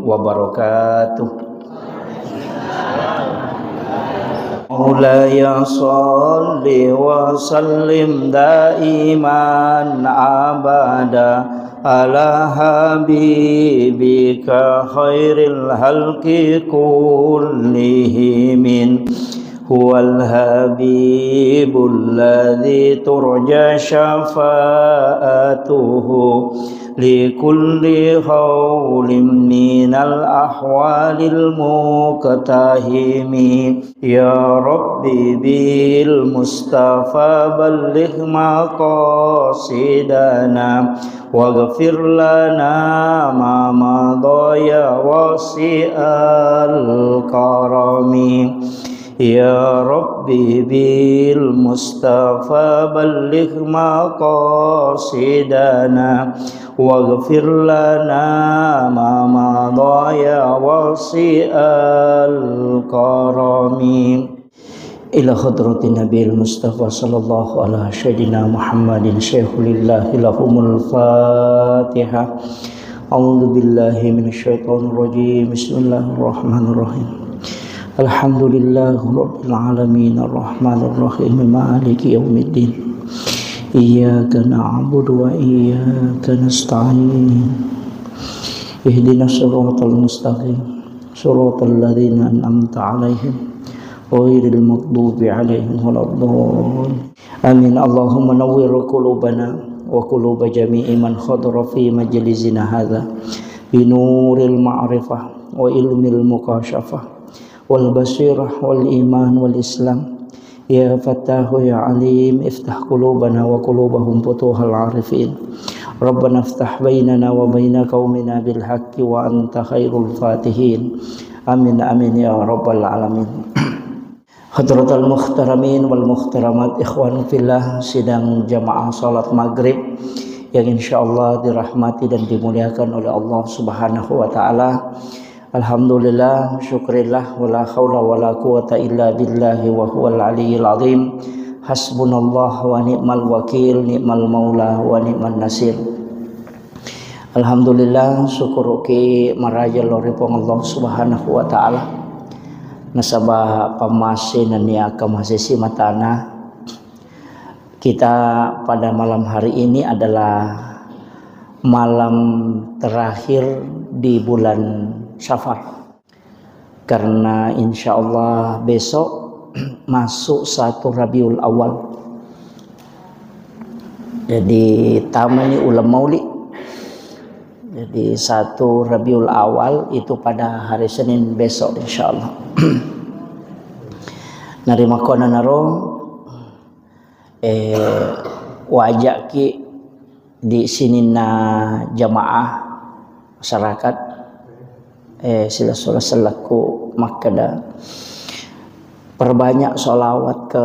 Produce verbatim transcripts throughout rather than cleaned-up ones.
وبركاته. مولاي صل وسلم دائما أبدا على حبيبك خير الخلق كلهم. هو الحبيب الذي ترجى شفاعته لكل هول من الأهوال المقتحم. يا رب بالمصطفى بلغ مقاصدنا واغفر لنا ما مضى يا واسع الكرم. يا رب بالمصطفى بلغ مقاصدنا واغفر لنا ما مضى يا واسع الكرم. إلى حضرة النبي المصطفى صلى الله على سيدنا محمد شيخ لله لهم الفاتحة. أعوذ بالله من الشيطان الرجيم. بسم الله الرحمن الرحيم. الحمد لله رب العالمين الرحمن الرحيم مالك يوم الدين. إياك نعبد وإياك نستعين. اهدنا الصراط المستقيم. صراط الذين أنعمت عليهم غير المغضوب عليهم ولا الضالين. آمين. اللهم نور قلوبنا وقلوب جميع من حضر في مجلسنا هذا بنور المعرفة وعلم المكاشفة والبصيرة والإيمان والإسلام. يا فتاح يا عليم، افتح قلوبنا وقلوبهم فتوح العارفين. ربنا افتح بيننا وبين قومنا بالحق وأنت خير الفاتحين. آمين، آمين يا رب العالمين. Hadratal muhtaramin wal muhtaramat, ikhwan fillah, sidang jamaah salat maghrib yang insyaallah dirahmati dan dimuliakan oleh Allah Subhanahu wa taala. Alhamdulillah, syukurillah, wala haula wala quwata illa billahi wa huwal aliyyil azim. Hasbunallah wa ni'mal wakil, ni'mal maula wa ni'man nasir. Alhamdulillah, syukuruki maraja lao ri Puang Allah Subhanahu wa taala. Nasaba pammase nennia akkamase simatana. Kita pada malam hari ini adalah malam terakhir di bulan Safar. Karena insyaallah besok masuk satu Rabiul Awal. Jadi tamani uleng mauli. Jadi satu Rabiul Awal itu pada hari Senin besok insyaallah. Narimakkonanaro, eh, wajaki di sininna jamaah masyarakat, eh, silessu-lessellekku makkeda, perbanyak sholawat ke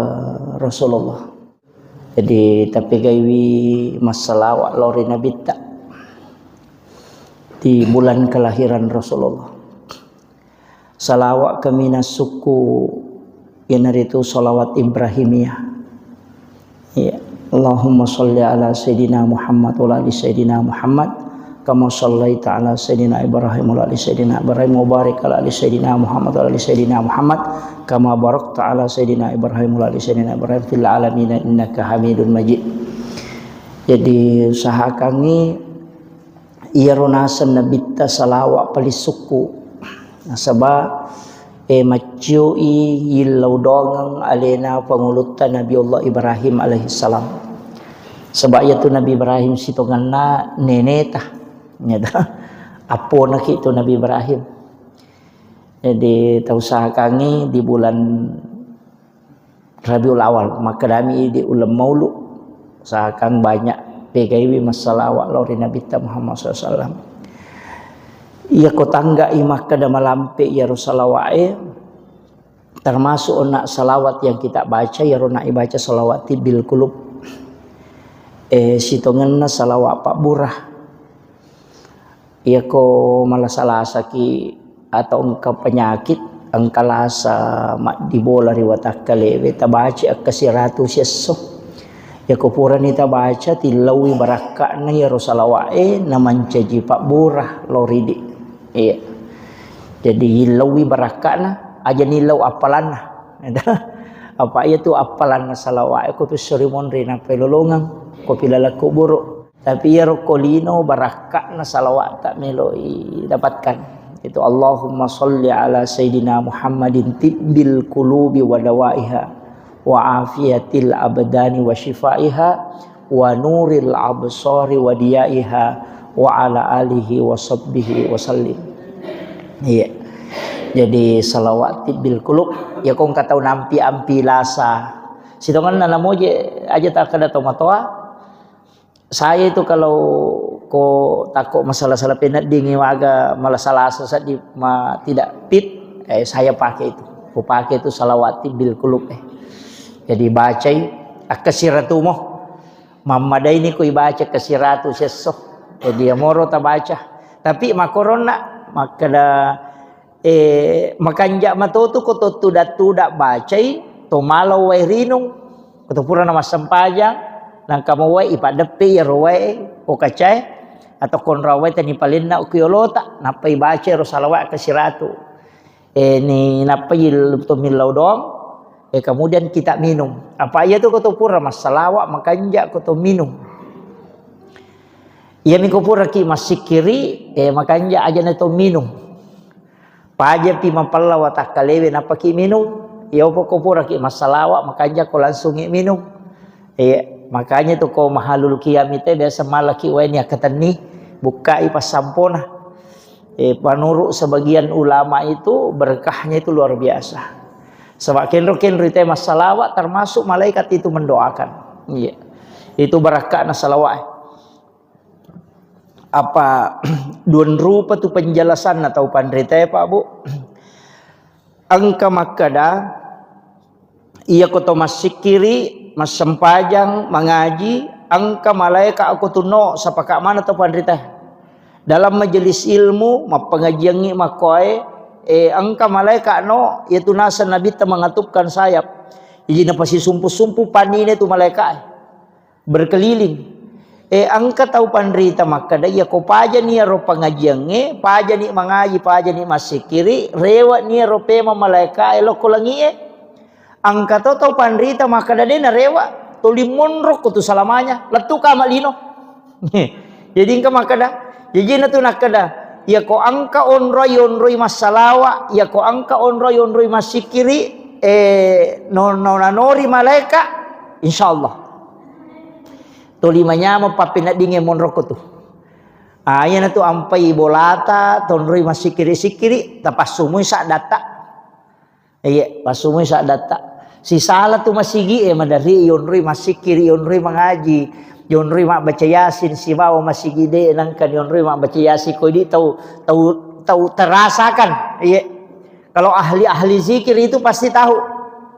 Rasulullah. Jadi tapegaiwi massalawa lao ri Nabitta di bulan kelahiran Rasulullah. Salawa kaminang sukku, iyanaritu salawat Ibrahimiyah. Iya. Allahumma shalli ala sayyidina Muhammad wa ala ali sayyidina Muhammad, kama shallaita ala sayyidina Ibrahim wa ala ali sayyidina Ibrahim, wa barik ala ali sayyidina Muhammad wa ala ali sayyidina Muhammad, kama barakta ala sayyidina Ibrahim wa ala ali sayyidina Ibrahim fil alamin innaka Hamidun Majid. Jadi usahakangngi iyaro naseng Nabitta salawa paling sukku. Nasaba, eh, maccioi yillau doangeng alena pangulutta Nabiullah Ibrahim alaihissalam. Saba iyatu Nabi Ibrahim sitongenna neneta. Nyata. Apponaki tu Nabi Ibrahim. Jadi tausahakangngi di bulan Rabiul Awal, makkedami idi uleng maulu, usahakan banyak pegaiwi massalawa lao ri Nabitta Muhammad sallallahu alaihi wasallam. Iyako tanggai makkeda malampe iyaro salawae, termasuk onna salawat yang kita baca, iyaro na ibaca salawat tibbil qulub. Eh, sitongenna salawat pabbura. Iyako malasa-lasaki atau engka penyakit, engka lasa maddibola ri watakkalewe, tabaca akka siratu siesso. Iyako purani tabaca, tillaui barakka'na iyaro salawa'e, namancaji pabbura lao ridi. Iya. Jadi, yillauwi barakka'na, aja nillau appalanna. Apa iya tu appalanna salawat, ko pissori monri nappai lolongeng, ko pilaleng kuburu. Tapi iyaro ko lino barakka'na salawat tak meloi dapatkan. Itu Allahumma salli ala Sayyidina Muhammadin tibbil qulubi wa dawaiha wa afiyatil abdani wa syifaiha wa nuril absari wa diyaiha wa ala alihi wa sahbihi wa sallim. Iya. Jadi salawat tibbil qulub, ya ko engka tau nampi-ampi lasa. Sitongenna namoje aja takkeda tomatoa. Saya itu kalau ko takko masalah-salah peneddingi waga malasa-lasa seddi ma tidak fit, eh, saya pakai itu. Ku pakai itu salawat tibbil qulub, eh. Jadi bacai akkasiratumo. Mammadaini ku ibaca kasiratu sesso. Jadi ya moro tabaca. Tapi makoronna makkeda, eh, makanja matotu ko to tuda-tuda bacai, to malo wae rinung, ko to purana massempajang, nangka mo wae ipaddeppe iyaro wae ko kacae, atau konra wae tani palenna ku yolota, nappa ibaca ro salawat kasiratu. Eh, ni nappa yil-, to millau doang, eh, kemudian kita minum. Apa iya tu ko to pura massalawa, makanja ko to minum. Iyami ko puraki massikkiri, eh, makanja aja na to minum. Pajapi mapella watakkalewe nappaki minum. Iya poko puraki massalawa, makanja ko langsungi minum. Iya, makanya tu ko mahalul kiamite biasa malaki wae ni akkatenni, bukkai passampona. Eh, menurut sebagian ulama itu berkahnya itu luar biasa. Sebab kenro-kenro ite massalawa termasuk malaikat itu mendoakan. Iya. Itu barakka'na salawat. Apa duan rupa tu penjelasanna tau panrita, Pak, Bu. Engka makkeda, iya ko to massikkiri, massempajang, mangaji, engka malaika ko tunno, sapaka mana to panrita. Dalam majelis ilmu, mappengajiangngi makkoe, eh, engka malaika no, yaitu naseng nabitta mengatupkan sayap. Jadi napasisumpu-sumpu panine tu malaika. Berkeliling. Eh, engka tau panrita makkeda, iya ko pajani iyaro pengajiangnge, pajani mangaji, pajani massikkiri, rewani iyaro pema malaika e lokko langie. Engka to tau panrita makkeda, de narewa, tuli monro ko tu salamanya, lettu kama lino. Jadi engka makkeda, jajina tu nakkeda, iya ko engka onroi, onroi massalawa, iya ko engka onroi, onroi massikkiri, eh, no, no, nanori malaika, insyaallah. Toli manyameng pappeneddingnge monrokko tu. Ah, iyanatu ampai bolata, tonroi massikkiri-sikkiri, tapassumui saddatta. Iya, passumui saddatta. Sisala tu masigi e, madari yonroi massikkiri, yonroi mangaji, yonroi mabbaca Yasin sibawa masigi de, nangka yonroi mabbaca Yasin ko idi tau, tau, tau terasakan. Iya. Kalau ahli-ahli zikir itu pasti tahu.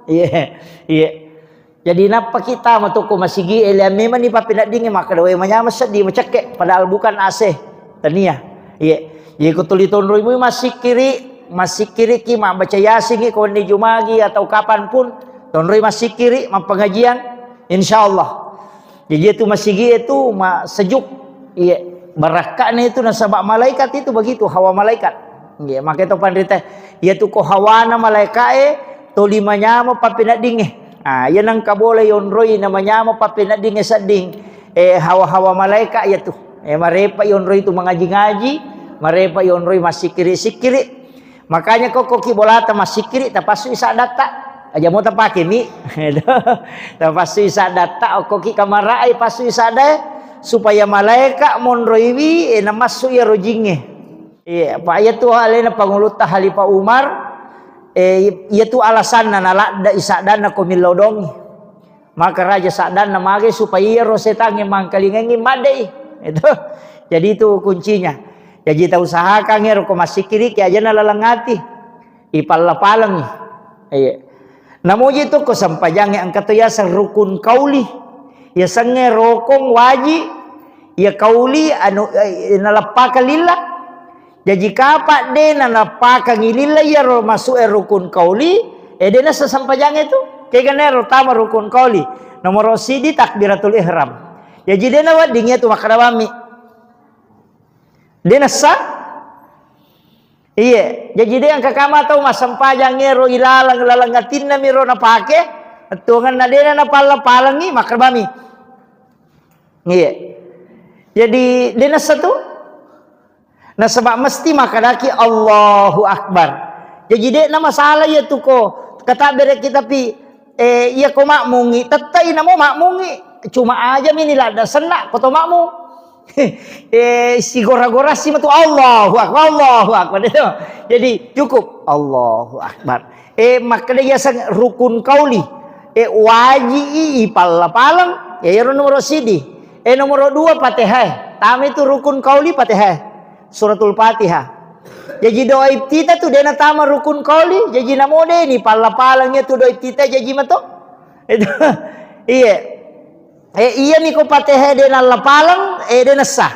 Iya, iya. Jadi nappa kita matu ko masigi e, lea memang ni pappeneddingnge makkeda, "Weh, manyameng seddi, macekke." Padahal bukan A C. Tania. Iya. Iya, ko tuli tonroi mui massikkiri, massikkiriki, mabbaca Yasin ko wenni Jumagi atau kapan pun, tonroi massikkiri, mappengajian, insyaallah. Jadi itu masigi itu ma-, sejuk. Iya, barakka'na itu nasaba malaikat itu begitu, hawa malaikat. Iya, makanya to panrita, iya tu ko hawana malaika e, toli manyameng pappeneddingnge. Ah, iya nengka bola yonroi na manyameng pappeneddingnge sedding. Eh, hawa-hawa malaika iya tu. Eh, marepa yonroi tu mangaji-ngaji, marepa yonroi massikkiri-sikkiri. Makanya kokkoki bolata massikkiri, tapassui saddatta. Aja mo tapake mi. Tapassui saddatta, okkoki kamarae, passui saddae, supaya malaika monroiwi, eh, namassu iyaro jingnge. Iya, pa iya tu alena Pangulutta Khalifah Umar, eh, iya tu alasanna naladde'i saddanna ko millau dongi. Maka raja saddanna magai supaya iyaro setangnge mangkalingengngi madde'i. Itu. Jadi itu kuncinya. Jaji tausahakangngi ero ko massikkiriki aja nalaleng ati. Ipalla-palengngi. Iya. Namuji tu ko sempajangnge engka to yaseng rukun kauli. Yasengnge rokong waji. Iya kauli anu, eh, naleppakang lilla. Jaji kapa de naleppakang lilla iyaro masuk e rukun kauli, eh, de nasa sempajangnge tu. Kegana ero tama rukun kauli. Nomoro sidi takbiratul ihram. Jaji de nawedding iya tu makkeda bammi. De nasa Iye, jaji de engka kama tau massempajang ero ilaleng, laleng atinna miro napake, tuangenna dena napalla-palengi, makkeda bami. Iye. Jadi de nassa tu. Nasaba mesti makkedaki Allahu Akbar. Jaji de na masalah iya tu ko. Kata bereki tapi, eh, iya ko makmungi, tettai namo makmungi. Cuma aja mini ladda senna ko to makmung. Eh, sigora-gora si matu Allahu Akbar, Allahu Akbar. Itu. Jadi cukup Allahu Akbar. Eh, makkeda yaseng rukun kauli. Eh, waji i ipalla-paleng. Ya, iyaro nomoro sidi. Eh, nomoro dua Fatihah. Tama itu rukun kauli Fatihah. Suratul Fatihah. Jaji doa iftitah tu dena tama rukun kauli. Jaji namo deni palla-paleng iya tu doa iftitah jaji mato. Itu. Iya. Eh, iyami ko Fatihah de nallapaleng, eh, de nessa.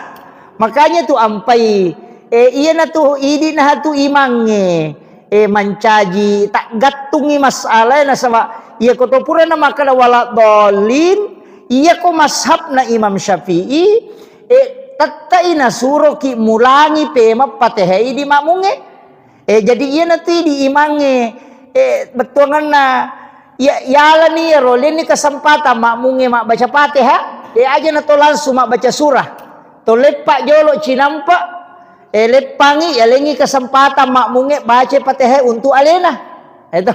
Makanya tu ampai, eh, iyana tu idi nah tu imangnge, eh, mancaji taggattungi masalah nasaba iya ko to purana makkeda wala dhalin, iya ko mazhabna Imam Syafi'i, eh, tettai nasuroki mulangi pema Fatihah idi makmungnge. Eh, jadi iyana tu idi imangnge, eh, bettuanganna iya, yalani iyaro, lenni kesempatan makmungnge mabbaca Fatihah, eh, aja na to langsung mabbaca surah. To leppa jolo cinampa, eh, leppangi, yalengi kesempatan makmungnge baca Fatihah untuk alena. Itu.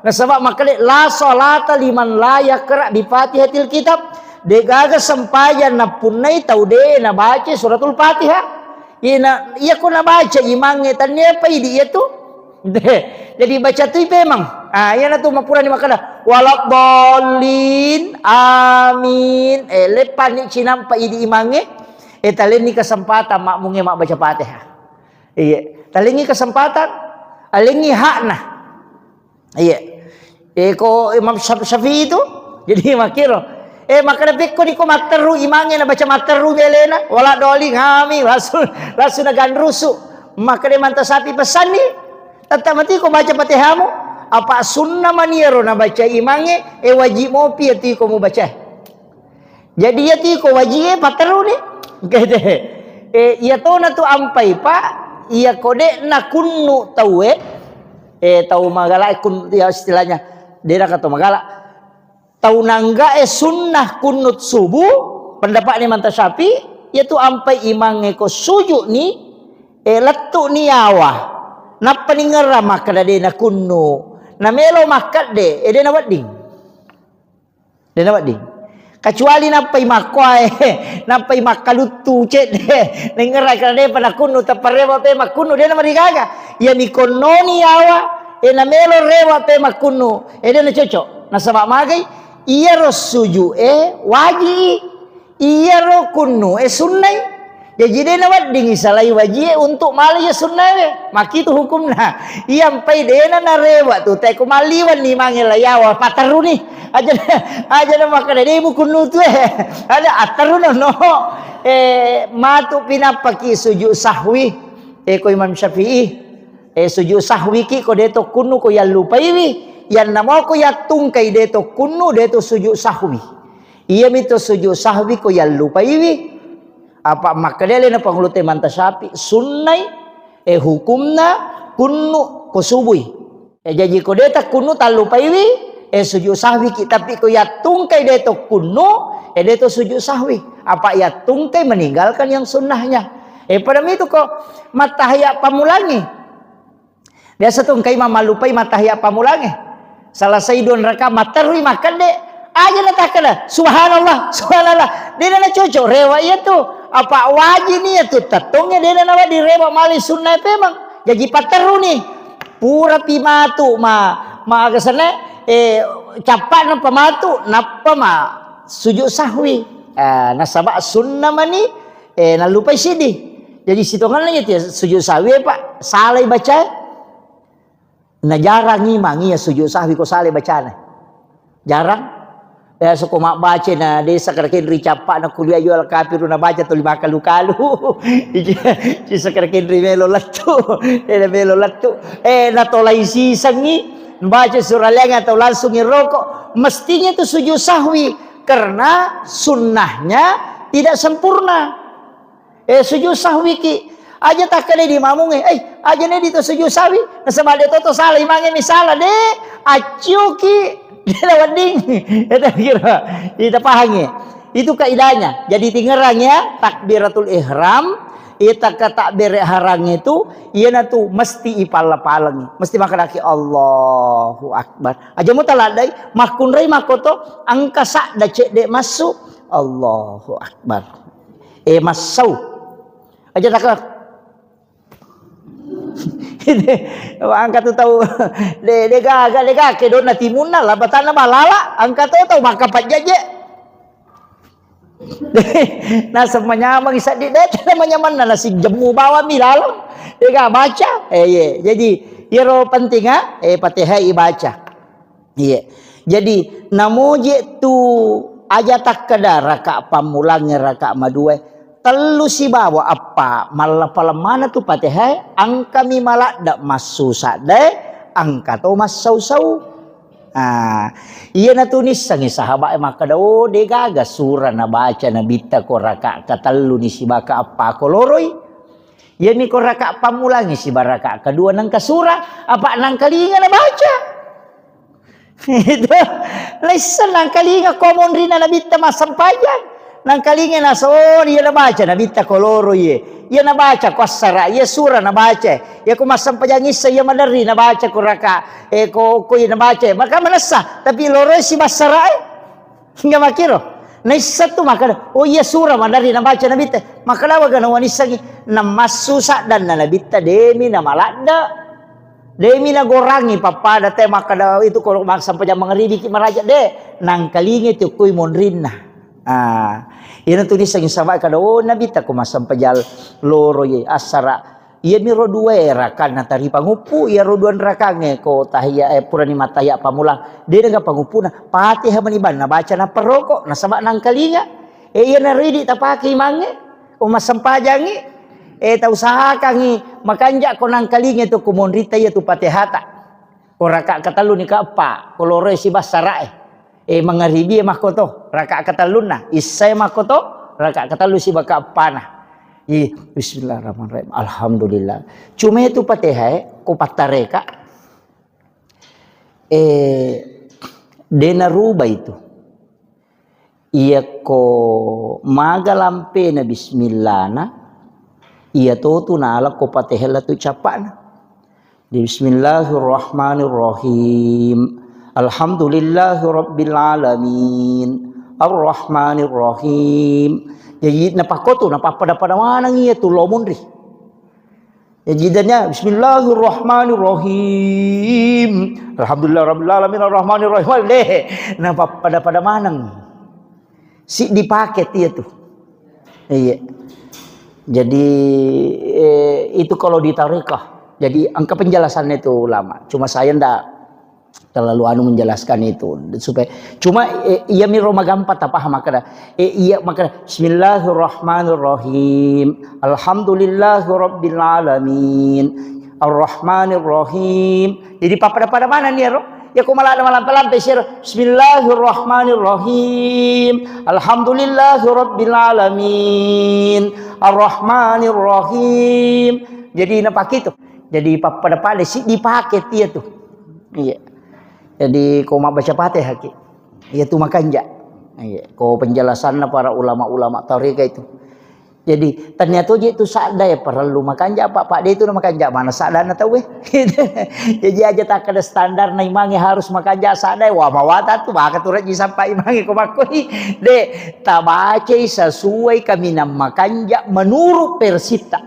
Nasaba makkeda, "La salata liman la yaqra bi Fatihatil kitab." Degaga sempajang nappunnai tau de nabaca suratul Fatihah. Ina, iya ko nabaca imangnge, tannia pa idi iya tu. De. Jadi baca tui pemang. Ah, iyana tu mapurani makkeda, "Waladdallin, amin." Eh, leppani cinampa idi imangnge. Eh, talenni kesempatan makmungnge mabbaca Fatihah. Iya, talengi kesempatan. Alengi hakna. Iya. Eh, ko Imam Syaf-, Syafi'i itu, jadi makkiro. Eh, makkeda pekko niko matteru imangnge nabaca matteru belena, wala doli ngami, langsung, langsung naganrusu. Makkeda manta sapi pesanni, tetta mati ko baca Fatihahmu, apa sunnah maniero nabaca imangnge, eh, wajib mopi ati ko mubaca. Jadi iya tiko wajie patteruni. Eh, iya tona tu ampai, Pak. Iya ko de'na kunnu tauwe, eh, tau magala kun-, ya istilahnya, de'na ka tau magala. Tau nanggae sunnah kunnut subuh, pendapatnya Imam Syafi'i, iya tu ampai imangnge ko sujud ni, eh, lettu ni yawa. Nappa ningerra makkeda de'na kunnu. Namelo makkadde, eh, de'na wedding. De'na wedding. Kecuali nappai makkuae, nappai makkaluttu cedde. Nengngerai kala de'pa nakunnu, tapparewa pe makkunnu, de'na marigaga. Iya mikonnoni yawa, e namelo rewa pe makkunnu, e de'na cocok. Nasaba magai, iyaro suju e waji, iyaro kunnu e sunnai. Jaji, de'na weddingngi salai wajie untuk mala iya sunnawe. Makkitu hukumna. Iya mpai de'na narewa tu, teko malliwenni mange layawa, patteruni. Aja, aja na makkeda, "De' mukunnu tu, eh." Ada atteruno, no. Eh, matu pinappaki sujud sahwi. Eh, ko Imam Syafi'i. Eh, sujud sahwi ki ko de'to kunnu ko yallupaiwi. Yanna moko yattungkai de'to kunnu, de'to sujud sahwi. Iyami to sujud sahwi ko yallupaiwi. Apa makkeda alena Pangulutta Imam Syafi'i, sunnai, eh, hukumna kunnu ko subui. Eh, jaji ko de' takkunnu tallupaiwi, eh, sujud sahwi ki. Tapi ko yattungkai de'to kunnu, eh, de'to sujud sahwi. Apa yattungkai meninggalkan yang sunnahnya. Eh, pada mitu ko mattahiyat pammulangi. Biasa tu engka imang mallupai mattahiyat pammulangnge. Salasai dua rakaat matterui makkedde, aja natakkeda, "Subhanallah, subhanallah." De'na nacocok rewa iya tu. Apa wajini iya tu tettongnge de'na nawedding rewa mali sunnae pemang. Jaji patteruni. Purapi matu ma, ma aga senna, eh, cappa'na pamatu, nappa ma sujud sahwi. Eh, nasaba sunna mani, eh, nallupai siddi. Jadi sitongenna iya tu sujud sahwi, Pak. Salai bacae. Na jarang imang iya sujud sahwi ko salai bacana. Jarang. Biasa ko mabbaca na de' sakkeda kenri cappa'na kuliah ayyuhal kafirun nabaca tuli makkalu-kalu. Ci sakkeda kenri melo lettu. Eh, melo lettu. Eh, natolai sisengngi. Baca surah Al-An'am atau langsung iroko. Mestinya tu sujud sahwi. Karena sunnahnya tidak sempurna. Eh, sujud sahwi ki. Aja takkeda di mamungnge, "Eh, aja ne di to sujud sawi." Nasaba de toto sala, imangnge mi sala, de. Acciuki, de wedding. Eta kira, ita pahangngi. Itu kaidahnya. Jadi tingerang ya, takbiratul ihram, ita ke takbir ihram itu, iyanatu mesti ipalla-pallengi. Mesti makkedaki, "Allahu Akbar." Aja mutaladdai, makkunrai makkoto, engka sadda cedde massu, "Allahu Akbar." Eh, massau. Aja takka. Engka tu tau, de, de gaga, de gaga, kedona timunna, labatanna malala, engka to tau makkapajjaje. Naseng manyameng seddi, de, tena manyamanna, nasi jemmu bawang mi laleng. De ga baca. Eh, iye. Jadi, iyaro penting, ah, eh, Fatihah ibaca. Iya. Jadi, namoje tu aja takkeda raka pammulangnge, raka madue, tellu sibawa eppa, mallapaleng maneng tu Fatihae, engkami maladde massu sadde, engka to massau-sau. Ah, iyanatu nissengngi sahabae makkeda, "Oh, de gaga sura nabaca Nabitta ko raka katellu ni sibawa ka eppa ko loroi." Iyami ko raka pammulangngi sibawa raka kedua nengka sura, apa nangkalinga nabaca. Itu. Laissa nangkalinga ko monrinna Nabitta massempajang. Nangkalinga naso, oh, iya nabaca Nabitta ko loro iye. Iya nabaca ko assara, iya sura nabaca. Iya ko massempajang issa, iya maderri nabaca ko raka, eh, ko, ko iya nabaca. Maka manessa, tapi loro si bassara, eh. Hingga makkiro. Naissa tu makkeda, oh iya sura maderri nabaca Nabitta. Makkeda waga nawanissengngi. Namassu saddanna Nabitta, demi namaladde. Demi nagorangi pappada te makkeda itu ko massempajang mangaribi ki maraja de, nangkalinga tu koi monrinna. Ah, iyana tu nissengngi sahabat kada, oh, Nabitta ko massempajang loro ye, assara. Iyami ro dua rakanna tari panguppu, iya ro dua rakangnge ko tahiyya, eh, purani mattahiyya pammulang. De naga panguppuna, Fatihah mani bang nabaca nappa roko, nasaba nangkalinga. Eh, iyana ridi tapake imangnge. Ko massempajangngi, eh, tausahakangngi makanja ko nangkalinga tu ko monrita iya tu Fatihata. Ko raka katellu ni ka eppa, ko loroe sibassarae. Eh, mangaribie makkoto, raka katellunna, issae makkoto, raka katellu sibawa ka eppana. Ih, bismillahirrahmanirrahim. Alhamdulillah. Cuma itu Fatihae, ko pattareka, eh, de naruba itu. Iyakko maga lampena bismillahna, iya totu nala ko Fatihah latu cappa'na. Di bismillahirrahmanirrahim. Alhamdulillahirabbil alamin. Arrahmanirrahim. Jadi napakkotu, napappada-pada maneng iya tu lo munri. Ya, jidanya, "Bismillahirrahmanirrahim. Alhamdulillah rabbil alamin, arrahmanirrahim." Wah, deh. Nah, pa-, pada-pada maneng. Si dipaket iya tuh. Iya. Jadi, eh, itu kalau di tarekah. Jadi, engka penjelasannya itu ulama. Cuma saya ndak terlalu anu menjelaskan itu supaya cuma, eh, iya miro magampa tapaham makkeda, eh, iya makkeda, "Bismillahirrahmanirrahim. Alhamdulillahirabbil alamin. Arrahmanirrahim." Jadi pappada-pada mana nih ro? Ya ko malah malampe-lampe sir. "Bismillahirrahmanirrahim. Alhamdulillahirabbil alamin. Arrahmanirrahim." Jadi napakitu. Jadi pappada-pada si dipaket iya tuh. Iya. Jadi, ko mabbaca Fatihah ki. Iya tu makanja. Iya. Ko penjelasanna para ulama-ulama tarekat itu. Jadi, ternyata je tu sadda ya parellu makanja, apa, apa de tu na makanja mana sadda na tau, eh. Jadi aja tak ada standar na imangi harus makanja sadda, wah, mawata tu, maka tu raji sampai imangi ko makkoi. De, tabacai sesuai kaminang makanja menurut versita.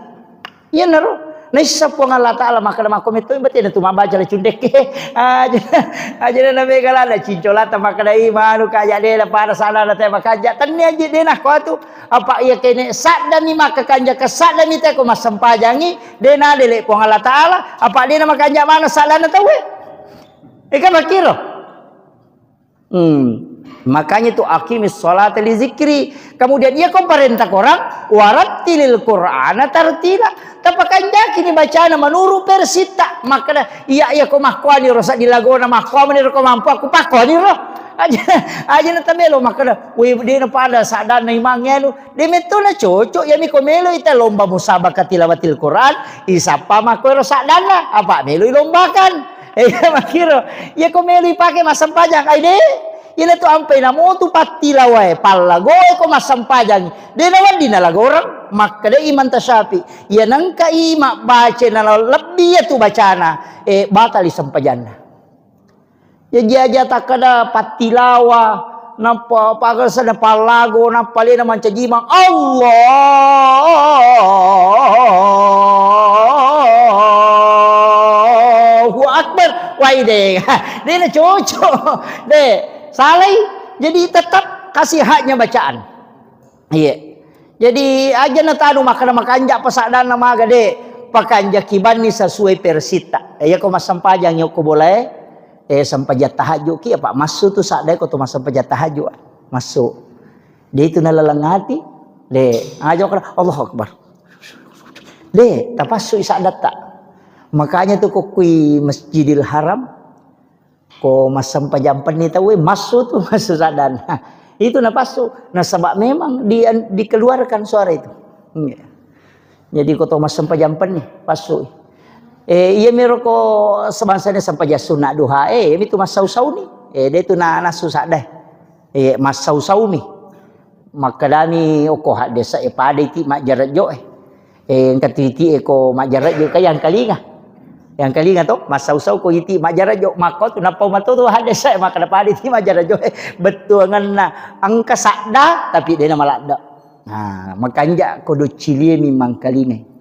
Iyanaro naissa Puang Allah Ta'ala makkeda makko metto, berarti na tu mabbaca le cundekke. Aja, aja na mega lada cincolata makkeda, "Ih, manu kaja de na pada sana na te makanja." Tenni aja de na ko atu. Apa iya kene sadda mi makkakanja, ke sadda mi te ko massempajangi, de na dele Puang Allah Ta'ala, apa de na makanja mana sadda na tauwe. Eka makkiro. Hmm. Makanya tu aqimis sholata li zikri. Kemudian iya ko parentah korang, "Warattilil Qur'ana tartila." Tapakanjaki ni bacana menurut versitta. Makkeda, iya, iya ko makkuani ro saddi lagona, makkuamani ro ko mampu, aku pakkuani ro. Aja, aja na tamelo makkeda, "Wih, de na pada saddanna imang anu." De metto na cocok, iyami ko melo ita lomba musabaqah tilawatil Quran, isappa makko ero saddanna, apa melo ilombakan. Eh, iya makkiro. Iya ko melo ipake massempajang, ai de. Iyana tu ampai namotu pattilawae, pallagoe ko massempajang. De na wedding nalagoreng, makkeda Imam Tasyafi. Iya nengka i mabbaca na lebbi iya tu bacana, eh, batali sempajanna. Jaji aja takkeda pattilawa, nappa pagasana pallago, nappa lena mancaji imang, "Allahu Akbar." Wai de, de na cocok, de salai. Jadi tetap kasih haknya bacaan. Iya. Jadi aja na tanu makkeda makanja pasaddanna maga de. Pakanja kibanni sesuai versitta. Eh, iya ko massempajang yokko bolae. Eh, sempajang tahajud ki apa massu tu sadda ko tu massempajang tahajud. Massu. De itu nalaleng ati. De, aja kala Allahu Akbar. De, tapassu i saddatta. Makanya tu ko kui Masjidil Haram, ko massempajang penni tauwe, massu tu, massu saddanna. Itu napassu. Nasaba memang di-, dikeluarkan suara itu. Iya. Jadi ko to massempajang penni, passu. Eh, iya miro ko sebangsana sempajang sunna duha, eh, iya mitu massau-sauni. Eh, de tu na-, nassu sadda. Eh, massau-saumi. Makkedami okko haddesa e, "Pada iti majjarejjo e." Eh, engka tu iti e ko majjarejjo ka yang kalinga. Yang kalinga to, massau-sau ko iti majjarejjo, makko tu nappa mato tu haddesa e, makkeda, "Pada iti majjarejjo e." Bettuangenna engka sadda, tapi de na maladde. Nah, makanja ko doccilie mi mangkalingai.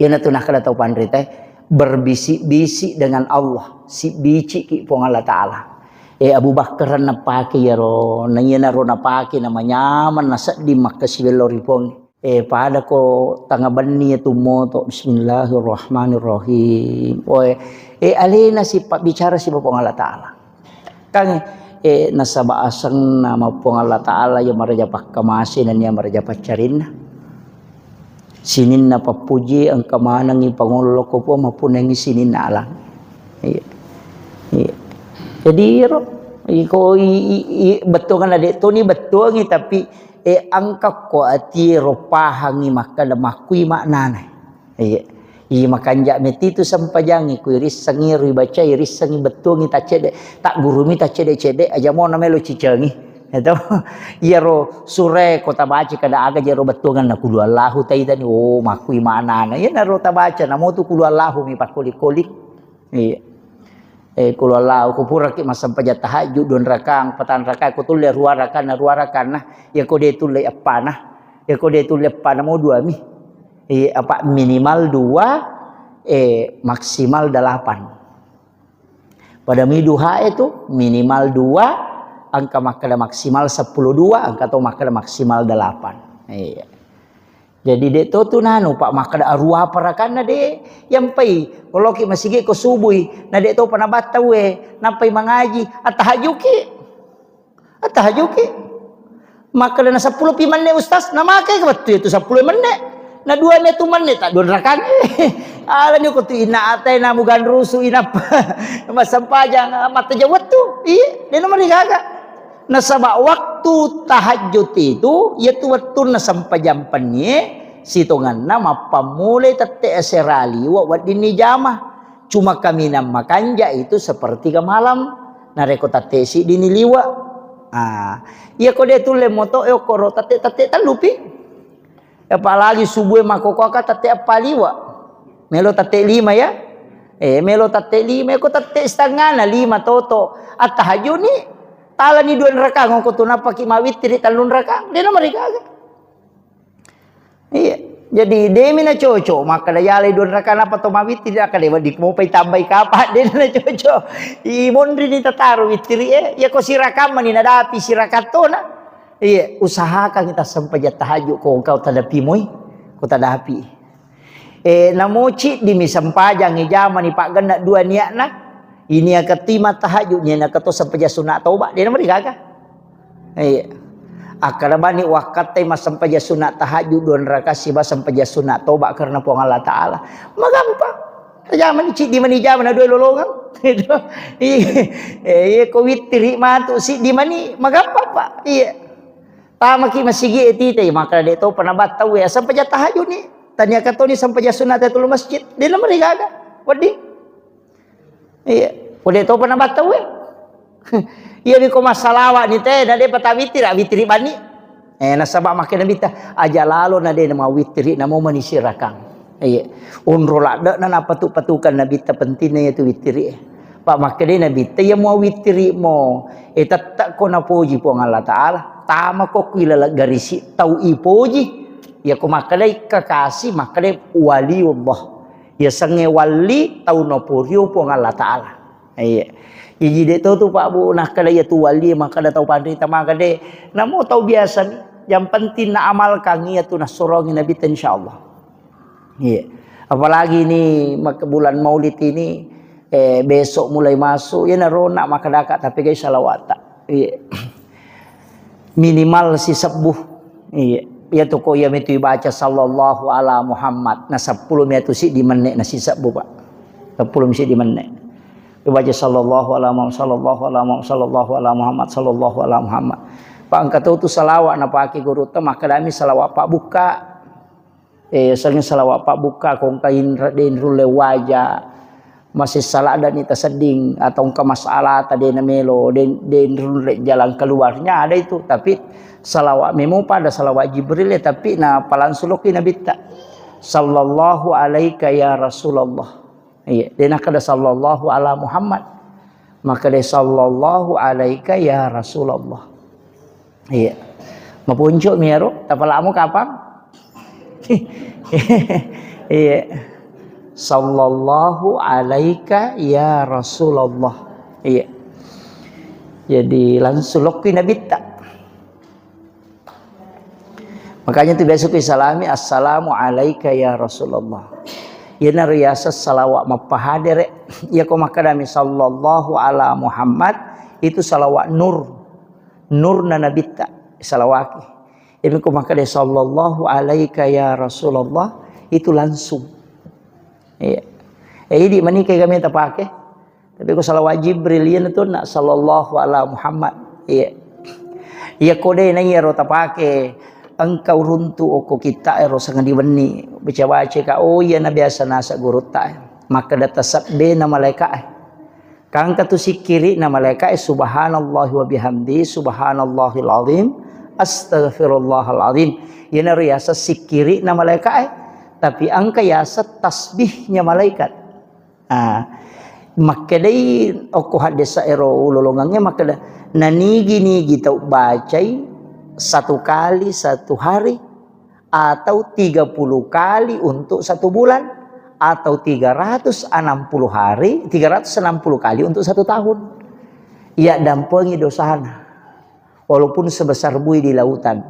Iyanatu nakkeda tau panritae, berbisik-bisik dengan Allah, sibbiciki Puang Allah Ta'ala. Eh, Abu Bakar napake iyaro, na iyanaro napake namanyameng nasedding makkasiwello ri Puang. Eh, pada ko tanga benni tu moto, bismillahirrahmanirrahim. Oe, eh, alena sipabbicara siba Puang Allah Ta'ala. Kan, eh, nasaba asenna ma Puang Allah Ta'ala iya maraja pakkamase nennia maraja paccarinna. Sininna pappuji engka manengngi pangollo ko Puang mappunnangngi sininna alang. Iya. Iya. Jadi ro, iko i, i, i, bettuanna de toni bettuangi tapi, eh, engka ko atie ro pahangi makkeda makkui maknana. Iya. Iya, makanja metitu sempajangi, kui rissengi, ribacai, rissengi, bettuangi, taccede, taggurumi, taccede-cede, aja mo namelo cicengi. Eto, iyaro sure ko tabaca kada aga jero bettuangan na kulu Allahu taitani, oh, makkui manana. Iya naro tabaca, namo tu kulu Allahu mi pakkolik-kolik. Iya. Eh, kulu Allahu, ko puraki massempajang tahajud, dua rakang, patang rakang, ko tulle rua rakang, na rua rakang, nah, iya ko de tulle eppana. Iya ko de tulle eppana mo dua mi. Iya, apa minimal dua, eh, maksimal delapan. Pada mi duha itu minimal dua, engka makkeda maksimal sepuluh dua, engka to makkeda maksimal delapan. Iya. Jadi de to tu nanu, Pak, makkeda arua parakanna de, yampai, koloki masigi ko subui, na de to panabatta we, nappai mangaji, attahajuki. Attahajuki. Makkedana seppulo pi menne, Ustaz, namakai wettu itu seppulo menne. Na dua metu menne, tak dua rakang. Alani ko tu ina atai namu ganrusu inappa. Massempajang, mattaja wettu. Iya, de nomor gaga. Nasaba waktu tahajud itu, yaitu wettunna sempajang pennie, sitonganna mappammulai tette asera liwa weddinni jama. Cuma kaminang makanja itu sepertiga malam. Narekko tette siddini liwa. Ah, iya ko de tulle moto e okkoro tette, tette tellupi. Apalagi subue makkokkoe tette eppa liwa. Melo tette lima ya. Eh, melo tette lima, ko tette setengana lima toto. Attahajuni talani dua rakang ko tu nappaki mawittiri tellung rakang. De nomor gaga. Iya. Jadi demi na cocok makkeda yalai dua rakang apa to mawittiri, akkeda wedding mopai tambai kapa, de na cocok. I monri ni tataro wittiri e. Iya ko sirakang mani nadapi sirakang tona. Iya, usahakan kita sempajang tahajud ko engkau tadapi moi. Ko tadapi. Eh, namo ciddi mi sempajang jamani paggenna dua niatna. Ini akati mattahajud, ini akato sempajang sunat toba. De na meri gaga. Iya. Akkeda bani wakkattai massempajang sunat tahajud dua rakaat siba sempajang sunat toba karena Puang Allah Ta'ala. Magampang. Jamani, ciddi mani jamana dua lolongeng. Iya, eh, iya, ko wittiri matu siddi mani, magampang, Pak. Iya. Tamaki masigi e tite, maka de topa nabattau e, asam paja tahajud ni. Tania katoni sampaja sunat tulu masjid. De namari gaga. Wedding. Iya. Ko de topa nabattau e. Iya, biko massalawa ni te, na de pata wittiri, wittiri bani. Eh, nasaba makkeda Nabitta, aja lalo na de na mawittiri, namo mani sirakang. Iya. Unro ladde na napatu-patukan Nabitta pentingna iya tu wittiri. Pak makkeda Nabitta, iya mau wittiri mo, eh, tette ko napoji Puang Allah Ta'ala. Tama ko kui laleng garisi tau ipoji. Iya ko makkedai kekasih, makkedai waliullah. Iya sengnge wali tau naporio Puang Allah Ta'ala. Iya. Jadi de to tu Pak Bu, nakkeda iya tu wali, makkeda tau panrita, makkeda namo tau biasa ni. Yang penting na amalkan iya tu nassurongi Nabitta, insyaallah. Iya. Apalagi ni mak-, bulan Maulid ini, eh, besok mulai masuk, ya narona makkedaka tapi gai salawata. Iya. Minimal sisebbu. Iya. Iya tu ko iya mitu ibaca sallallahu ala Muhammad. Nah, sepuluh mitu siddi menne na sisebbu, Pak. Sepuluh mi siddi menne. Ibaca sallallahu ala Muhammad, sallallahu ala Muhammad, sallallahu ala Muhammad, sallallahu ala Muhammad. Pak engka to tu salawat napake gurutta, makkedami salawat pabbukka. Eh, sering salawat pabbukka, ko engka inra-, de inrulle waja, masessa laddani tasedding, atau engka masalah ta de namelo, de, de inrulle jalan keluarnya ada itu. Tapi salawat memo pada salawat Jibril ya, tapi na palansuloki Nabitta. Sallallahu alaika ya Rasulullah. Iya, de nakkeda sallallahu ala Muhammad. Makkeda sallallahu alaika ya Rasulullah. Iya. Mapuncu mi ero, tapalamu kapang? Iya. Sallallahu alaika ya Rasulullah. Iya. Jadi langsung lokki Nabitta. Makanya tu biasa ku salami, "Assalamu alaika ya Rasulullah." Iyanaro yaseng salawat mappahadere. Iya ko makkedami sallallahu ala Muhammad, itu salawat nur. Nurna Nabitta salawaki. Ini ko makkeda sallallahu alaika ya Rasulullah, itu langsung. Iya. Eh, idi manike kami tapake. Tapi ko salawat Jibril, iya na tu na sallallahu ala Muhammad. Iya. Iya ko de na iya ro tapake, engka uruntu okko kitta ero sangadi wenni. Baca-baca ka, oh iya na biasa nasa gurutta. Makkeda tasabbe na malaika. Kangka tu sikkiri na malaika, subhanallahi wa bihamdi, subhanallahil azim, astaghfirullahal azim. Iya na ro yasa sikkiri na malaika, tapi engka yasa tasbihnya malaikat. Ah, makkedai okko haddesa ero ulolongangnge makkeda, nanigi-nigi tau bacai satu kali satu hari atau tiga puluh kali untuk satu bulan atau tiga ratus enam puluh hari, tiga ratus enam puluh kali untuk satu tahun. Iya dampengi dosana. Walaupun sebesar bui di lautan.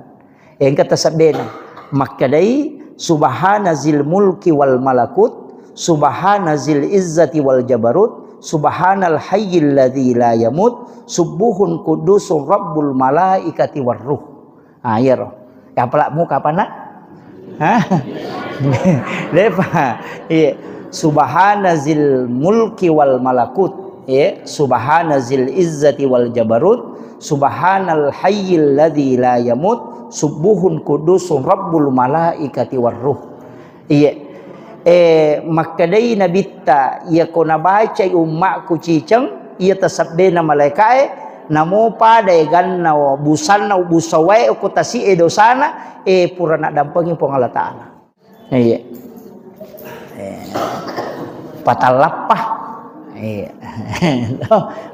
Engka tasabbena. Makkedai, "Subhana zil mulki wal malakut, subhana zil izzati wal jabarut, subhanal hayyil ladzi la yamut, subbuhun quddusun rabbul malaikati war ruh." Ah, iyaro. Ya, apala muka apa, Nak? Hah? Lepa. Iya. Subhana zil mulki wal malakut. Iya. Subhana zil izzati wal jabarut. Subhanal hayyil ladzi la yamut. Subbuhun qudusun rabbul malaikati war ruh. Iya. Eh, makkedai Nabitta, iya ko nabacai ummakku ciceng, iya tasabbena malaikae, namo pada eganna busanna busawae ko tasi'e dosana, eh, pura naddampengi Puang Allah Ta'ala. Iya. Eh, patallappa. Iya.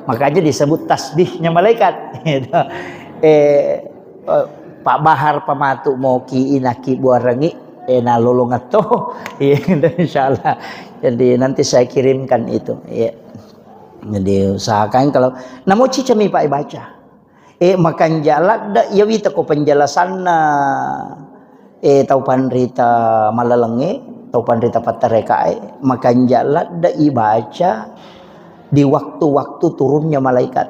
Makanya disebut tasbihnya malaikat. Eh, eh, Pak Bahar pamatu moki inaki buarangi, eh, nalolongetto. Iya, insyaallah. Jadi nanti saya kirimkan itu. Iya. Jadi usahakan kalau namo cicami Pak baca. Eh, makanja ladde iya wita ko penjelasanna, eh, tau panrita malalengnge, tau panrita pattarekae, makanja ladde ibaca di waktu-waktu turunnya malaikat.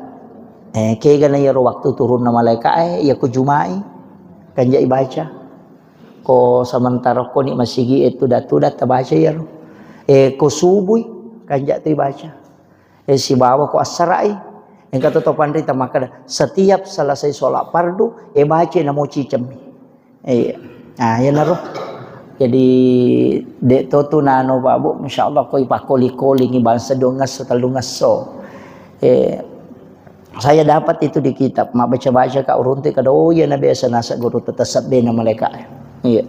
Eh, kegana iyaro waktu turunna malaikae, iya ko Jumai, kanja ibaca. Ko sementara ko ni masigi e tuda-tuda tabaca iyaro. Eh, ko subui, kanja tu ibaca. Eh, sibawa ko assara'i. Engka to, to panrita makkeda, setiap selesai sholat fardu, eh, baca namo cicemmi. Iya. Nah, iyanaro. Jadi, de' to tu nano, Pak Bu, insyaallah ko ipakkoli-kolingi bangsa dua ngesso, tellu ngesso. Eh, saya dapat itu di kitab, mabbaca-baca ka uruntu kada, oh iya, na biasa nasa guru tetap sabbe na malaika. Iya.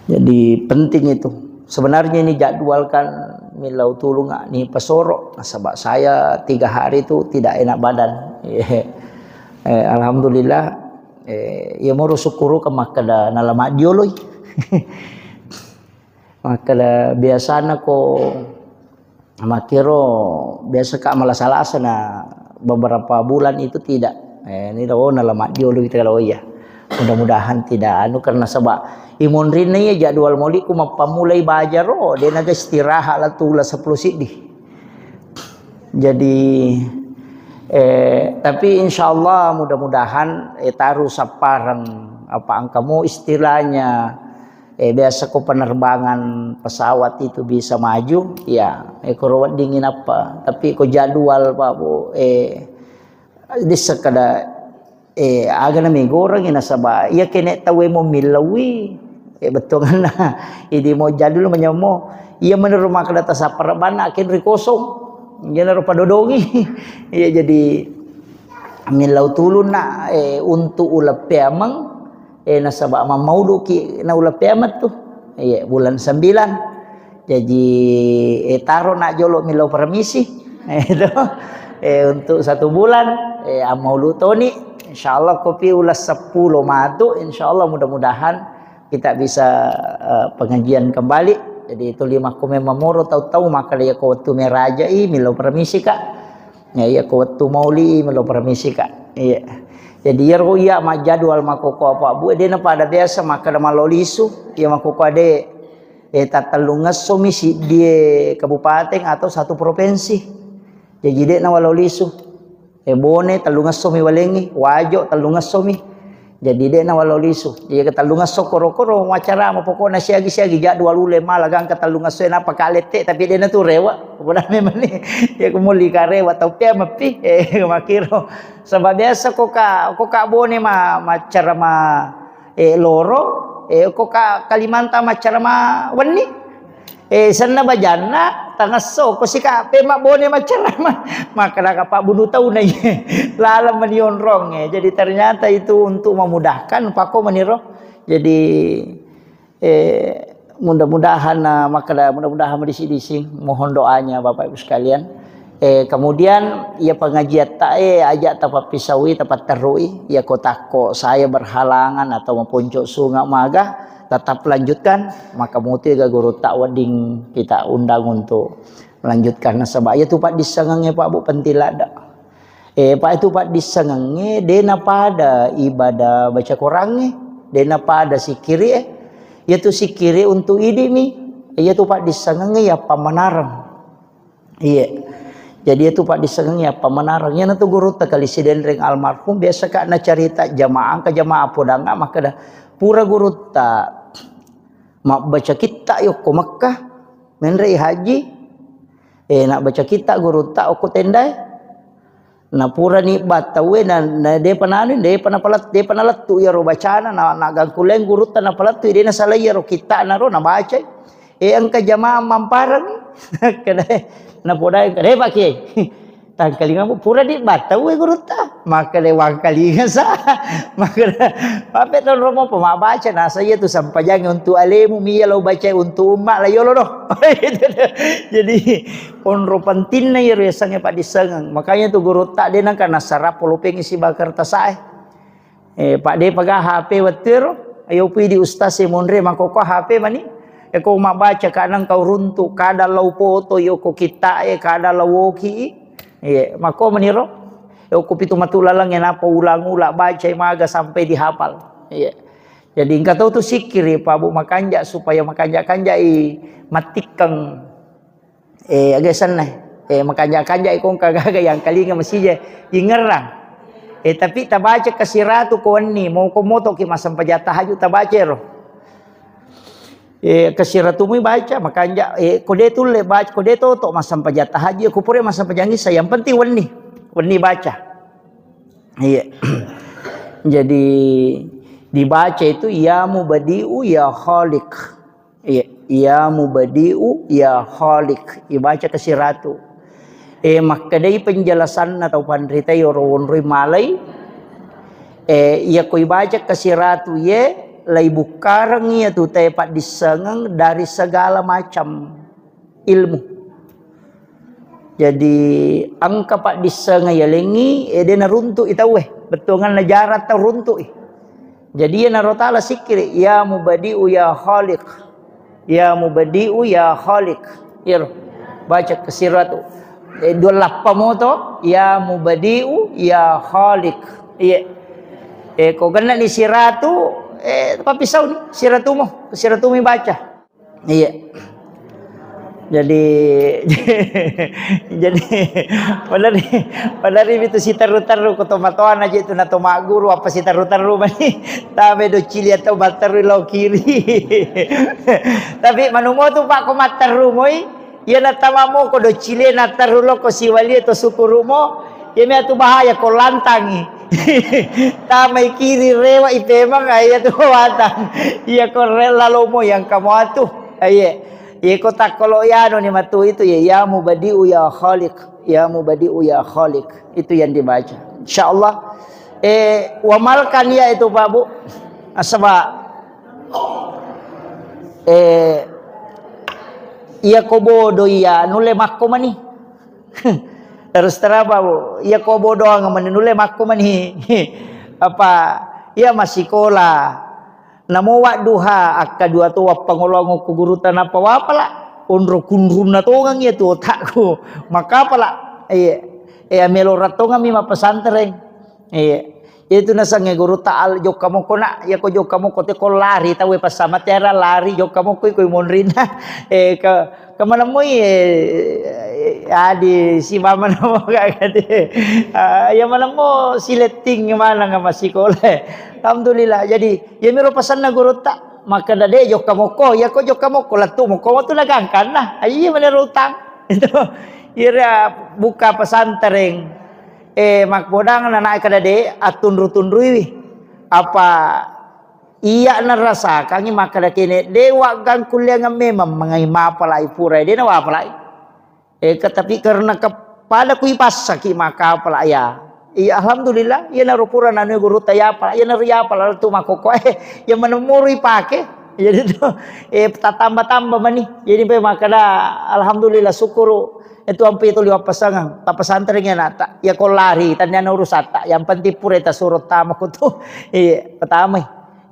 Jadi penting itu. Sebenarnya ini jadwalkan millau tulung ni pasoro, nasaba saya tiga hari itu tidak enak badan. Iya. Eh, alhamdulillah, eh, iya moro syukuru ke makkeda nalama dioloi. Makkeda biasana ko makkiro biasa ka malasa-lasa na beberapa bulan itu tidak. Eh, ini oh nalama dioloi kita kalau iya. Mudah-mudahan tidak anu karena sebab imonrinna iya jadwal mauliku mappamulai bajaro, de' naga istirahat la tula sepuluh siddi. Jadi, eh, tapi insyaallah mudah-mudahan, eh, taru sappareng apa engkamu istilahnya, eh, biasa ko penerbangan pesawat itu bisa maju, ya, eh, koro wedding inappa. Tapi ko jadwal, Pak Bu, eh, dissa kada Eh, aga na megorengi nasaba iya kene tauwe mo millaui, eh, bettuanganna. Idi mo jadul manyammo. Iya menurut makkeda tasapparebbanna akin ri kosong. Iyanaro padodongi. Iya jadi millau tulunna, eh, untuk uleng peameng, eh, nasaba mammauduki na uleng peameng tu. Iya, bulan sembilan. Jaji, eh, taro na jolo millau permisi. Eh, itu. Eh, untuk satu bulan, eh, ammaulu toni. Insyaallah kopi ulas sepuluh matu, insyaallah mudah-mudahan kita bisa, eh, pengajian kembali. Jadi itu lima komen mamoro tau-tau maka dia ko wettu merajai millau permisi, Kak. Ya, iya ko wettu mauli millau permisi, Kak. Iya. Jadi iyaro iya majjadwal makkoko apa Bu, de' na pada biasa makkeda mallo lisu, iya makkoko ade eh, tattellungessomi siddie kabupaten atau satu provinsi. Jaji de' nawalao lisu. Eh, Bone tellungessomi walengngi, Wajo tellungessomi. Jadi de' nawalao lisu. Jadi ke tellungesso koro-koro macarama pokokna siagi-siagi jadwal ule mala gangka tellungesso napa kalette tapi de' natu rewa. Pokokna memang ni ya kumuli karewa tau pia mappi. Eh, makiro. Sebab biasa koka, koka Bone ma, macarama eh, loro, eh, ko ka Kalimantan maccarama wenni. Eh, senna bajanna, tangesso, ko sika pemma Bone maccarama. Makkeda ka pabbunu tauna iye. Laleng mani onrong, eh. Jadi ternyata itu untuk memudahkan, pako meniro. Jadi, eh, mudah-mudahan, eh, makkeda, mudah-mudahan madisi-disi. Mohon doanya Bapak Ibu sekalian. Eh, kemudian, iya pengajiatta, eh, aja tapappisaui, tapatterui, iya ko takko saya berhalangan atau maponco sunga maga, tetap lanjutkan, maka mutu ga gurutta wedding kita undang untuk melanjutkan. Nasaba iya tu paddissengengnge, Pak Bu, penting ladda. Eh, Pak, itu paddissengengnge, de napada ibadah baca Korangnge, de napada sikkiri, eh. Iya tu sikkiri untuk idi mi, iya tu paddissengengnge iya pammanareng. Iya. Jadi itu paddissengengngi apa menareng. Iyanatu gurutta kali Sidenreng almarhum biasa ka nacarita jamaah, engka jamaah podang makkeda pura gurutta mabbaca kitta yokko Mekkah, menrei haji. Eh, nabbaca kitta gurutta okko tendae. Na purani battauwe na, na depa nanu, depa napalet-, depa nalettu iyaro bacana, na, na gangkuleng gurutta napalettu, de nasalai iyaro kittana ro nabacai. Eh, engka jamaah mampareng. Kada, napodai, kada, Pak Kiai. Tangkalingamu pura di battauwe gurutta. Makkeda wangkalinga sa. Makkeda, mape tonro mopo mabbaca, nasa iya tu sampajangnge untuk alemu, mi iya lao bacai untuk umma la yolo do. Jadi, onro pentingna iyaro yasengnge paddissengeng. Makanya tu gurutta de nengka nassarappo lopeng isi bakertasae. Eh, Pak, depa ga H P wettuero? Ayo pui di ustaz e monre makkokko H P mani. Eko mabbaca kadang kau runtu, kadang lau foto yoko kitta e, kadang lau woki. Iya, makko maniro. Yoko pitu matu laleng e napa ulang-ulang bacai maga sampai dihafal. Iya. Jadi engka tau tu sikkiri, Pak Bu, makanja supaya makanja-kanjai mattikkeng. Eh, aga senna. Eh, makanja-kanjai ko engka gaga yang kalinga masija ingerrang. Eh, tapi tabaca kasiratu ko wenni, moko motoki massempajang tahajud tabaca ero. Eh, kesiratu mui baca, makanja, eh, ko de tulle baca, ko de toto massempajang tahajud, ko pura massempajang isya, yang penting wenni. Wenni baca. Iya. Jadi dibaca itu ya mubadi'u ya khaliq. Iya, ya mubadi'u ya khaliq. Dibaca kesiratu. Eh, makkedai penjelasanna tau panritai oro wonroi malai. Eh, iya ko ibaca kesiratu ye, lai bukkareng iya tu te paddissengeng dari segala macam ilmu. Jadi engka paddissengeng yalengngi, eh, de naruntu'i tauwe, bettuanganna jarang tau runtu'i. Jadi iyanaro taala sikkiri, ya mubadi'u ya khaliq. Ya mubadi'u ya khaliq. Iyaro. Baca kesiratu. Eh, dua lappa moto, ya mubadi'u ya khaliq. Iya. Eh, ko genna ni siratu, eh, papisau ni, siratu mo, siratu mi baca. Iya. Jadi, jadi, padahal, padahal itu siterru-terru ko tomatoana je tu na tomagguru apa siterru-terru mani. Tabe do cili atau batteru lo kiri. Tapi manumo tu Pak ko matteru moi, iya na tamamo ko do cili na terru lo ko siwali to sukuru mo, iya mi atu bahaya ko lantangi. Tamai kiri rewa ipemang, ah, iya tu watang. Iya ko rela lomo yang kamu atu. Iya. Iya ko takkolo yano ni matu itu ya, ya mubadi'u ya khaliq, ya mubadi'u ya khaliq. Itu yang dibaca. Insyaallah. Eh, wamalkan ya itu Pak Bu. Asaba. Eh, iya ko bodo iya nulle makko mani. Terus terang Pak Bu, iya ko bodoang mani nulle makko mani. Apa iya massikola. Namo wadduha akkadua to wappangoloang okko gurutta nappa wapala. Onro kunrunna tongang iya tu otakku. Makapala. Iya. Iya melo rattongang mi mappesantreng. Iya. Itu nasengnge gurutta al jokka mokko nak, iya ko jokka mokko te ko lari tauwe passama tiara lari jokka mokko iko monrinna. Eh, ke, ke manemmoi, eh, adi si mama namo kakade. Ah, iya manemmo siletting maneng massikola. Alhamdulillah. Jadi, iya miro pesanna gurutta. Makkeda de jokka mokko, iya ko jokka mokko, lettu mokko tu nagangkanna. Ah, iya manero utang. Itu. Ira buka pesantren. Eh, makkudang nanae kada de attunru-tunruiwi. Apa iya narasakangi makkeda kene de waggang kulliangeng memang mengai mapalai pura de na wapalai. Eh, ke-, tapi karena ke-, pada kui passaki maka pala ya. Iya alhamdulillah, iya naro pura nanui gurutta ya pala, iya naro ya pala tu makoko eh, iya manemmo ipake. Jadi tu eh tatamba-tamba mani. Jadi pe makkeda alhamdulillah syukuru. Itu ampe itu liwat pasangan, ta pesantren ya nata, ya ko lari, tanya urusan tak, yang penting pura ta suruh tamu tu. Iya, pertama.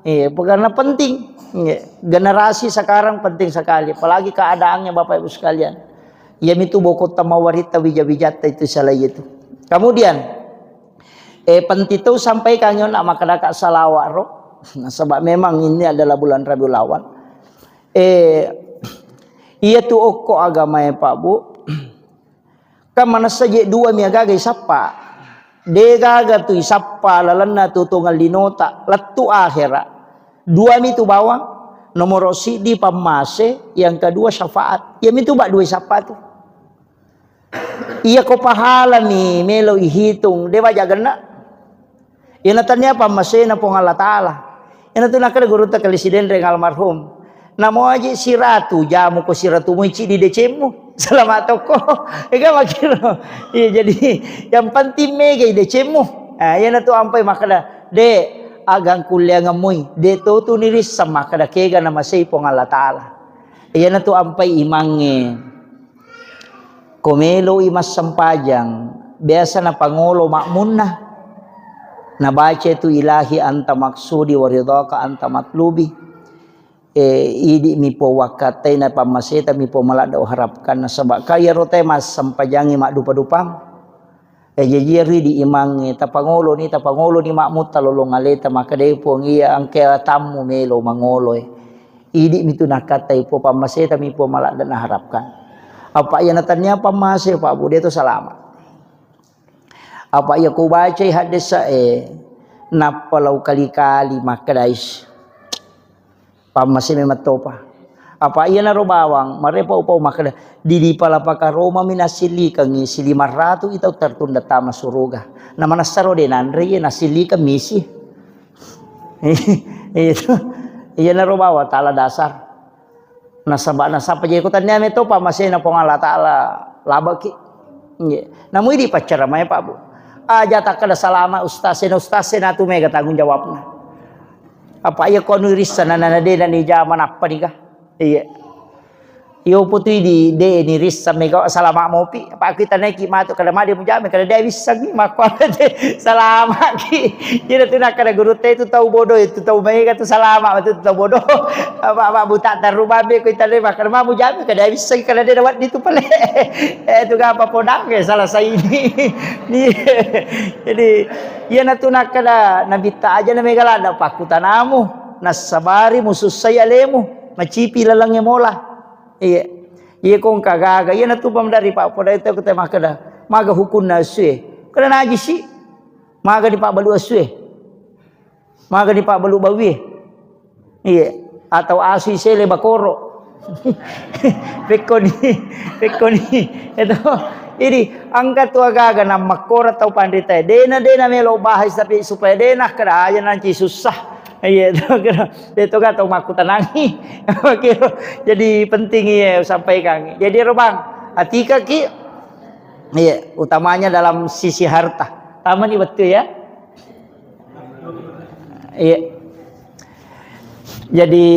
Iya, karena penting. Iya, generasi sekarang penting sekali, apalagi keadaannya Bapak Ibu sekalian. Iya mitu bokota mawaritta wija-wijatta itu salah itu. Kemudian, eh, penting tu sampaikan yo nak makkadaka salawat ro. Nah, sebab memang ini adalah bulan Rabiul Awal. Eh, iya tu okko agama ya Pak Bu. Kan manessa je dua mi agaga isappa. De gaga tu isappa lalenna tu tongang linota lettu akhera. Dua mi tu bawang, nomoro siddi pammase, yang kedua syafaat. Iya mi tu ba dua isappa tu. Iya ko pahala mi melo ihitung, de baja genna. Iyana tania pammasena Puang Allah Ta'ala. Iyana tu nakkeda gurutta Kali Sidenreng almarhum. Namo aji siratu jamu ko siratu moi cidi decemmu. Selama tokko. Ega makiro. Iya jadi yang penting mega decemmu. Ah, iyana tu ampai makkeda, de agang kulliangeng moi. De to tu nirisseng makkeda kega namasei Puang Allah Ta'ala. Iyana tu ampai imangnge. Ko meloi massempajang, biasa napangolo makmunna. Nabaca tu ilahi anta maksudi wa ridhaka anta matlubi. Eh, idi mi po wakkatai na pammaseta mi po maladda uharapkan nasaba kaya rotai massempajangi maddupa-dupang. Eh, jaji ri di imangnge, tapangoloni, tapangoloni makmutta lolong aleta, makkeda, "Eh, Puang, iya engka tammu melo mangolo, eh. Idi mi tu nakkatai, Puang, pammaseta mi, Puang, maladda naharapkan." Apa iya natania pammase, Pak Bu, de to salama. Apa iya kubacai haddesa, eh, nappa lau kali-kali makkedais. Pammase memang topa. Apa iyanaro bawang, marepa upau makkeda, didi pala pakaromami nasillikengngi silimang ratu i tau tertunda tama suruga. Na manessaro de nanre iye nasillikeng misi. Itu. Iyanaro bawang taala dasar. Nasaba, nasaba jeko tania meto pamasena Puang Allah Taala labeki. Iya. Namu idi paccara mai Pak Bu. Aja takkeda salama ustaz, sena ustaz, sena tu mega tanggung jawabna. Apa iya ko nu irissa na, na, na de na ni jama nappa nika? Iya. Iyo putui di de ni rissa mega salama mopi. Apa kita naiki matu kada made mujame kada de wissangi makko salama ki. Ina tu nakkeda guru te itu tau bodoh itu tau mega tu salama tu tau bodoh. Apa apa buta taru babe ko itane makkeda ma mujame kada wissangi kada de dawat ditu pale. Eh tu gapa podang ke salah saini. Ni. Jadi iyana tu nakkeda nabitta aja na mega lada pakkutanamu. Nassabari musussai alemu, macipi lalengnge mola. Iya. Iya ko engka gaga, iya natu pamdari Pak, pada itu aku tanya makkeda, maga hukunna asue. Kada najisi. Maga di Pak balu asue. Maga di Pak balu bawie. Iya. Atau asui sele bakoro. Pekkoni, pekkoni. Itu. Jadi angka tu agaga nammakkora tau panrita. Dena, dena melo bahas tapi supaya dena kada aja nanti susah. Iya, itu kira. Itu kan tau makkutanangi. Oke, jadi penting iya sampaikan. Jadi ero bang, atika ki, iya, utamanya dalam sisi harta. Tamani betul ya. Iya. Jadi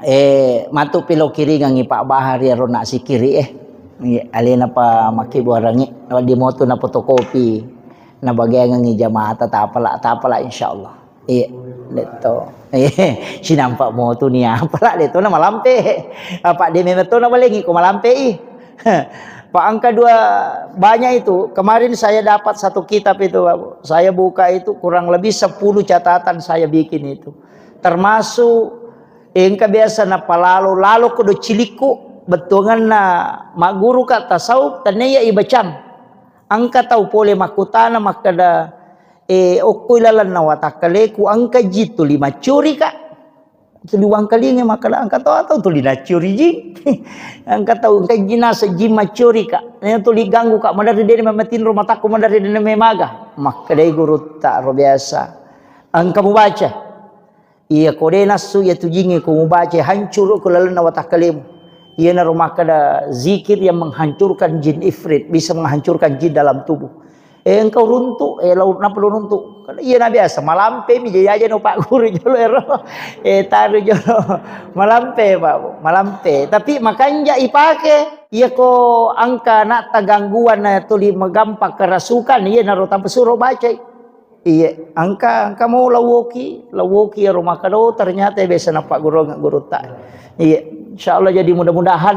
eh matu pilo kiringangi Pak Bahar ya rona sikiri eh. Iya, alena pa makkibuarangi. Di motu na fotokopi. Nabageangengngi jamaata tapala tapala insyaallah. Iya, letto. Iya, sinampa motu ni apala letto na malampe. Apa de memang to na balengi ko malampe i. Pak angka dua banyak itu. Kemarin saya dapat satu kitab itu, Pak. Saya buka itu kurang lebih sepuluh catatan saya bikin itu. Termasuk engka biasa napalalo lalo ko do cilikku bettuanganna magguru ka tasawuf tenneya ibacang. Engka tau pole makkutana makkeda, "Eh, okkoi lalenna watakkaleku engka ji tuli maccurika?" Tuli wangkalinga makkeda, "Engka tau atau tuli naccuri ji." Engka tau engka ji naseng ji maccurika. Nena tuli ganggu ka maderri dene mamatinro matakku maderri dene memaga. Makkedai gurutta ro biasa. Engka mubaca. Iya ko de nassu iya tu jingnge ko mubaca hancuru ko lalenna watakkalemu. Iyanaro makkeda zikir yang menghancurkan jin ifrit, bisa menghancurkan jin dalam tubuh. Eh engkau runtu, eh lau napa lo runtu? Iya na biasa malampe mi jajaja no Pak Guru jolo ero. Eh taru jolo malampe Pak, malampe. Tapi makanja ipake. Iya ko angka natta gangguan na tuli magampang kerasukan, iya naro tanpa suro bacai. Iya, engka engka mau lawoki, lawoki ero makkeda, "Oh, ternyata biasa napaggurungeng gurutta." Iya, insyaallah jadi mudah-mudahan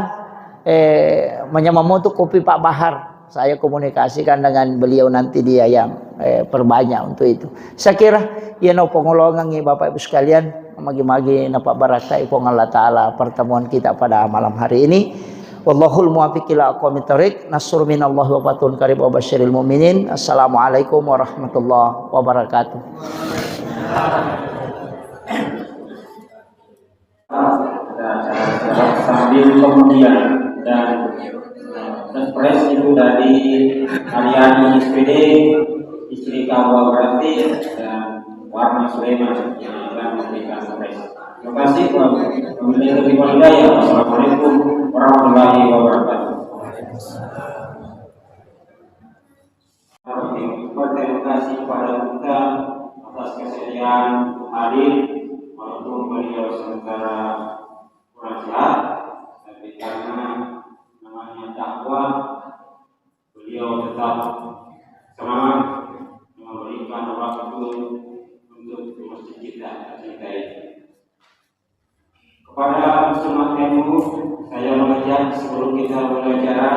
eh manyameng motu kopi Pak Bahar. Saya komunikasikan dengan beliau nanti dia yang eh, perbanyak untuk itu. Saya kira iya no pengolongan Bapak Ibu sekalian, magi-magi napabarakkai Puang Allah Taala pertemuan kita pada malam hari ini. Wallahul muwaffiq ila aqwamit thariq. Nasrun minallahi wa fathun qarib wa basyiril mu'minin. Assalamualaikum warahmatullahi wabarakatuh. Sambil kemudian dan surprise itu dari Ariani S P D, istri Kawa berarti dan Warna Sulaiman yang akan memberikan surprise. Terima kasih, wabillahi taufiq wal hidayah. Wassalamualaikum warahmatullahi wabarakatuh. Berterima kasih kepada kita atas kesediaan untuk hadir, walaupun beliau sementara kurang sehat, tapi karena namanya dakwah, beliau tetap semangat memberikan waktu untuk masjid kita tercinta ini. Kepada semua tamu, saya mengajak sebelum kita mulai acara,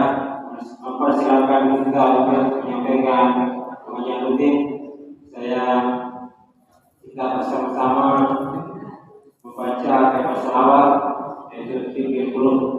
mempersilakan kita untuk menyampaikan pengajian rutin. Saya kita bersama-sama membaca tema salawat, yaitu tiga puluh.